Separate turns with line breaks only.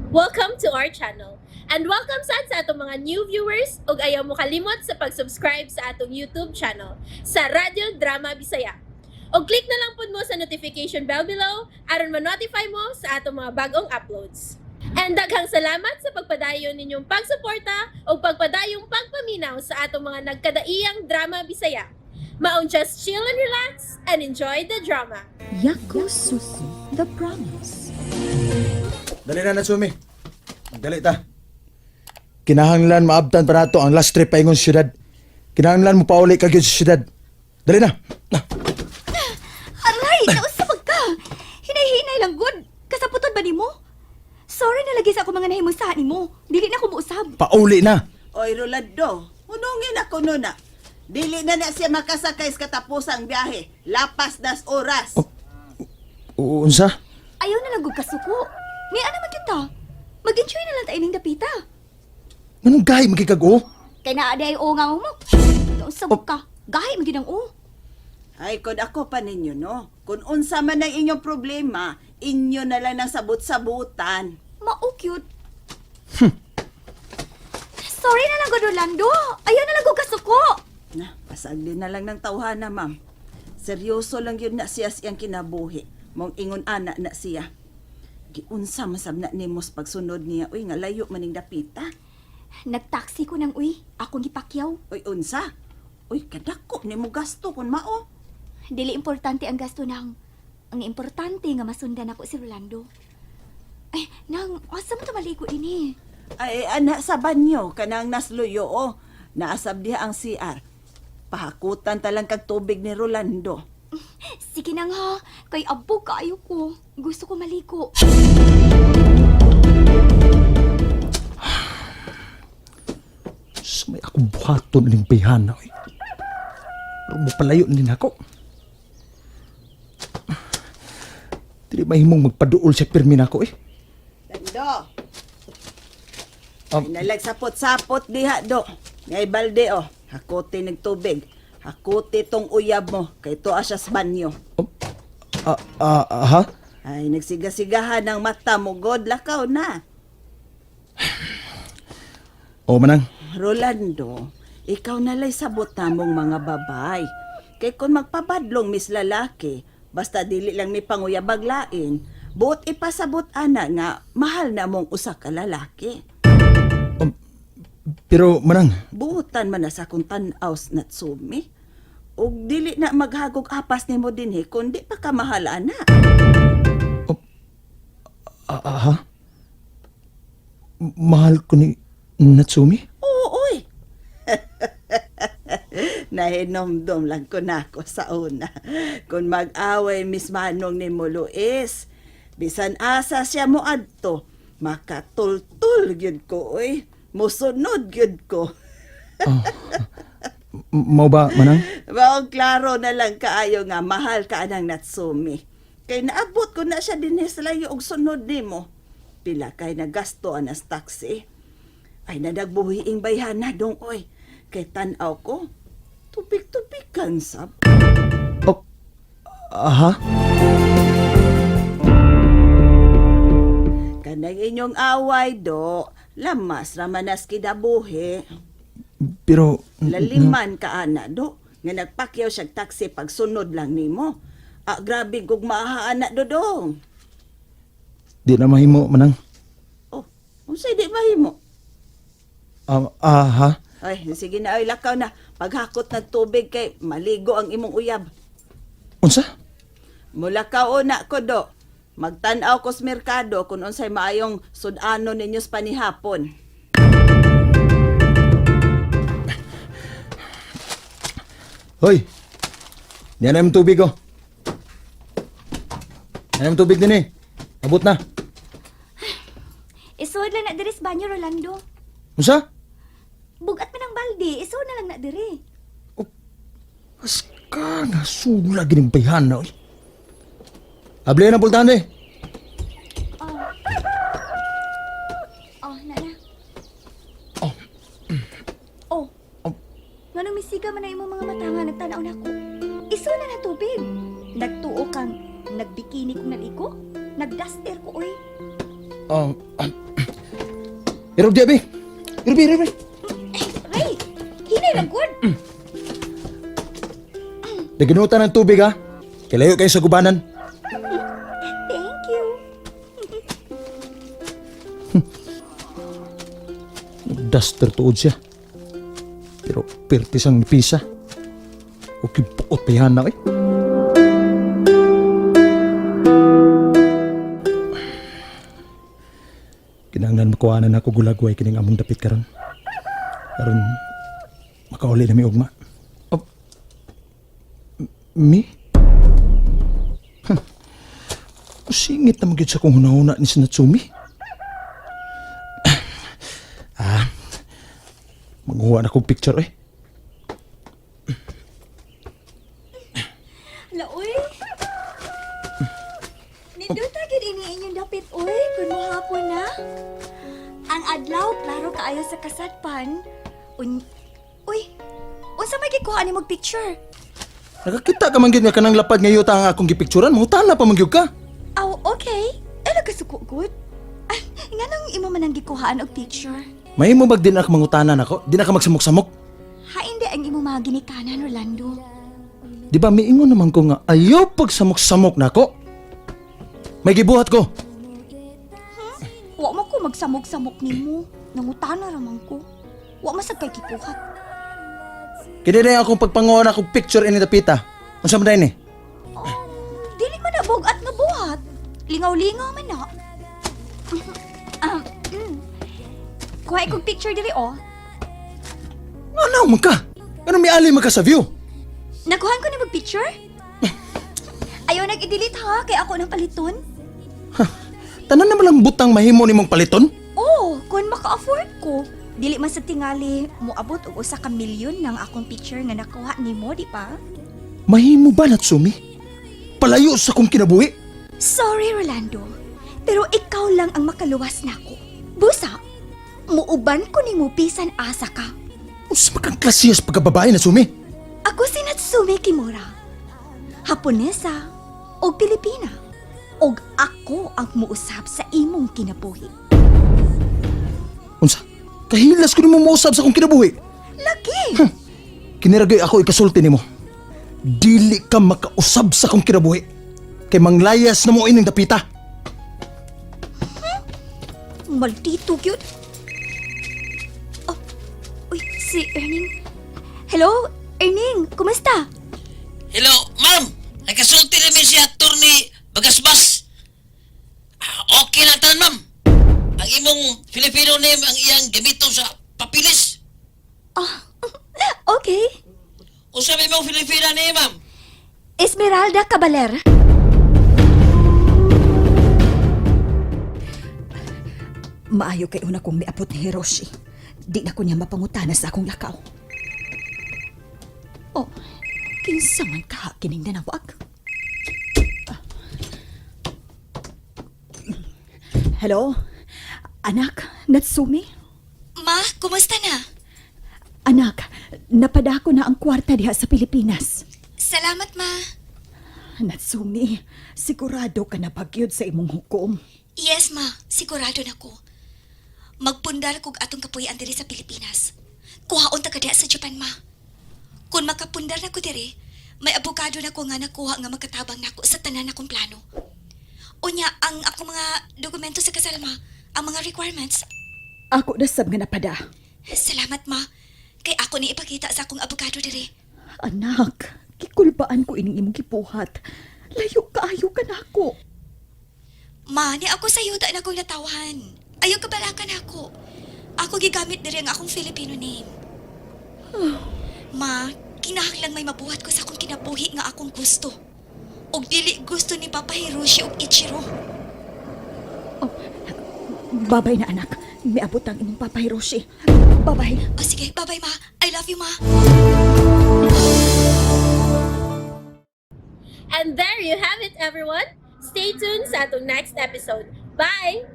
Welcome to our channel. And welcome sad sa atong mga new viewers ug ayaw mo kalimot sa pag-subscribe sa atong YouTube channel sa Radyo Drama Bisaya. Og click na lang pud mo sa notification bell below aron ma-notify mo sa atong mga bagong uploads. And daghang salamat sa pagpadayon ninyong pagsuporta ug pagpadayong pagpaminaw sa atong mga nagkadaiyang drama Bisaya. Maong just chill and relax and enjoy the drama.
Yakusuku, The Promise.
Dali na, Natsumi. Dali ta. Kinahanglan maabtan pa nato ang last trip paingon syudad. Kinahanglan mo pauli ka gyud sa syudad. Dali na. Na.
Aray, nausap ka. Hinay-hinay lang gud. Kasaputon ba nimo? Sorry na lagi sa ako mga nahimusahan nimo. Dili na ko muusab.
Pauli na.
Oy, Rolando, hunungin ako nuna. Dili na na siya makasakay sa katapusang biyahe. Lapas das oras.
Oh. Unsa?
Ayaw na lang gud kasuko. Ni ana man kita. Mag-enjoy na lang tayo ning dapita.
Nganong gahi magkikag o?
Kay naa di ay oo nga mo. Nausap ka. Gahi man gid ang o.
Ay, kun ako pa ninyo, no? Kung unsa man ang inyong problema, inyo na lang ang sabot-sabutan.
Mao cute. Sorry na lang gud, Rolando. Ayaw na lang gud kasuko.
Na, pasagli na lang ng tawhana, ma'am. Seryoso lang yun na siya siyang kinabuhi. Mong ingon ana na siya. Giunsa masab na nimo sa pagsunod niya. Uy, nga layo maning dapita.
Nagtaksi ko nang uy. Akong gipakyaw.
Uy, unsa? Uy, kadako nimo gasto kun mao.
Dili importante ang gasto nang. Ang importante nga masundan ako si Rolando. Ay, nang, asa mo to maligo din eh?
Ay, ana sa banyo, kanang nasluyo, oh. Naasab diha ang CR. Pahakutan talang kag tubig ni Rolando.
Sige nang ha, kay abo kaayo ko. Gusto ko maligo.
Sa may akong buhaton ning bayhana oy. Pero mo palayo din ako. Dili mahimong magpaduol sa pirmi nako eh.
Lando,
Um,
Ay, nalagsapot-sapot diha, do. Ngay balde, oh. Hakuti ng tubig. Hakuti tong uyab mo. Kay tuwa siya sa banyo.
Ha?
Ay, nagsigasigahan ng mata mo, God. Lakaw na.
O manang.
Rolando, ikaw nalay sabot namong mga babay. Kay kung magpabadlong mis lalaki, basta dili lang mi panguyabag lain, buot ipasabot ana nga mahal na mong usa ka lalaki.
Pero manang,
Buotan man na sa akong tan-aw sa Natsumi. Ug dili na maghagog apas nimo dinhi kundi pa ka mahal ana.
Ha? Mahal ko ni Natsumi?
Oo, oy. Nahinomdom lang ko nako sa una. Kung mag-away Miss Manong ni mo Luis, bisan asa siya mo adto, makatultul gyud ko oy. Musunod gyud ko.
Mao ba, manang?
Mao klaro na lang kaayo nga mahal ka anang Natsumi. Kay naabot ko na siya dinhi sa layo og sunod nimo. Pila kay nagasto anas taxi. Ay nadagbuhiing bayhana dong oy. Kay tan-aw ko, tupik-tupik kan sab.
Oh, aha?
Kanang inyong away do, lamas ramanas kidabuhi.
Pero,
Laliman ka ana do, nga nagpakyaw siyag taxi pagsunod lang nimo. Ah, grabe kog maaha ana do dong.
Di na mahimo, manang.
Oh, unsay di mahimo?
Aha?
Ay, sige na, ay, lakaw na. Paghakot ng tubig kay maligo ang imong uyab.
Unsa?
Mulakaw na ko do. Magtan-aw ko sa merkado kung unsay maayong sud-ano ninyo sa panihapon.
Hoy! Diyan na yung tubig, oh. Yan yung tubig din eh. Abot na.
Isuod lang na diri sa banyo, Rolando.
Unsa?
Bugat man ang balde, isuod na lang na diri.
Aska nga sula gining bayhana, oy. Abli na pultahan eh.
Oh. Oh, na na.
Oh.
Oh.
Oh.
Nganong misiga man na imong mga mata nga nagtanaw nako. Iso na na tubig. Nagtuo kang nagbikini kong naliko. Nagduster ko oy.
Um, um, Irob di, abi. Irob, irob, irob.
Aray! Hinay lang gud.
Naginutan ng tubig, ha? Kailayo kayo sa gubanan.
Thank you.
Duster tuod siya. Pero pertis ang pisa. Okay, puot pa yan na eh. Kinahanglan makuha na ako gulagway kining among dapit karon. Karon makauli na mi ugma. Oh, mi? Huh. Singit na magyud sa kong hunahuna ni si Natsumi. Manguha na kong picture eh.
Laoy. Nindota gid ini inyong dapit oy kun mohapon na. Ang adlaw klaro kaayo sa kasadpan. Un Uy, unsa may gikuha ni mog picture?
Nakakita ka man gyud nga kanang lapad nga yuta ang akong gipicturan, mangutana pa man gyud ka.
Aw, okay. Ela ka suko gud. Ah, nganong imo man ang gikuhaan og picture?
Mahimo bag din ako mangutana nako, di na ka magsamok-samok.
Hain di ang imo mga ginikanan, Rolando.
Di ba miingon naman ko nga ayaw pagsamok-samok nako. May gibuhat ko.
Wa man ko magsamok-samok nimo. Nangutana ra man ko. Wa man sad kay gikuhat.
Kini na akong pagpanguha na akong picture ini dapita. Unsa man ni?
Dili man na bugat nga buhat. Lingaw-lingaw man na. Kuha kog picture diri oh.
Ano man ka? Ano miali man ka sa view?
Nakuhaan ko ni mag picture? Ayaw nag-delete ha, kay ako nang paliton.
Tanan na lang butang mahimo nimong paliton?
Oh, kun maka-afford ko. Dili man sa tingali, moabot og usa ka milyon ng akong picture nga nakuha nimo, di ba?
Mahimo ba Natsumi? Palayo sa kong kinabuhi.
Sorry, Rolando. Pero ikaw lang ang makaluwas nako. Busa, muuban ko nimo bisan asa ka.
Unsa man kang klasiyas pagkababae Natsumi?
Ako si Natsume Kimura. Haponesa o Pilipina. Og ako ang muusap sa imong kinabuhi.
Unsa? Kahilas ko nimo mousab sa akong kinabuhi.
Lagi!
Kiniragay ako ikasulti nimo. Dili ka makausab sa akong kinabuhi. Kay manglayas na mo ining dapita.
Maldito gyud. Oh, uy, si Erning. Hello, Erning, kumusta?
Hello, ma'am. Nagkasulti namin si Attorney Bagasbas. Ah, okay lang tanan, ma'am. Ang imong Filipino name ang iyang gamiton sa papilis.
Ah, okay.
Unsa may imong Filipina name, ma'am?
Esmeralda Cabaler.
Maayo kay una kong miabot ni Hiroshi. Di na ko niya mapangutana sa akong lakaw. Oh, kinsa man ka kining nanawag? Ah. Hello? Anak, Natsumi?
Ma, kumusta na?
Anak, napadako na ang kwarta diha sa Pilipinas.
Salamat, ma.
Natsumi, sigurado ka na bagyod sa imong hukom.
Yes, ma. Sigurado na ko. Magpundar kog atong kapuy-an diri sa Pilipinas. Kuhaon ta ka diha sa Japan, ma. Kung makapundar na ko diri, may abogado na ko nga nakuha nga magkatabang nako sa tanan akong plano. Unya, ang akong mga dokumento sa kasal, ma, ang mga requirements.
Ako na sab nga napada.
Salamat, ma. Kay ako ni ipakita sa akong abogado diri.
Anak, gikulbaan ko ining imong gibuhat. Layo kaayo ka nako.
Ma, ni ako sa yuta na kong natawan. Ayaw kabalakan ako. Ako gigamit diri ang akong Filipino name. Ma, kinahanglang may mabuhat ko sa akong kinabuhi nga akong gusto. Og dili gusto ni Papa Hiroshi og Ichiro.
Babay na anak. Miabot ang imong Papa Hiroshi. Babay.
O sige, bye-bye ma. I love you ma.
And there you have it, everyone. Stay tuned sa atong next episode. Bye!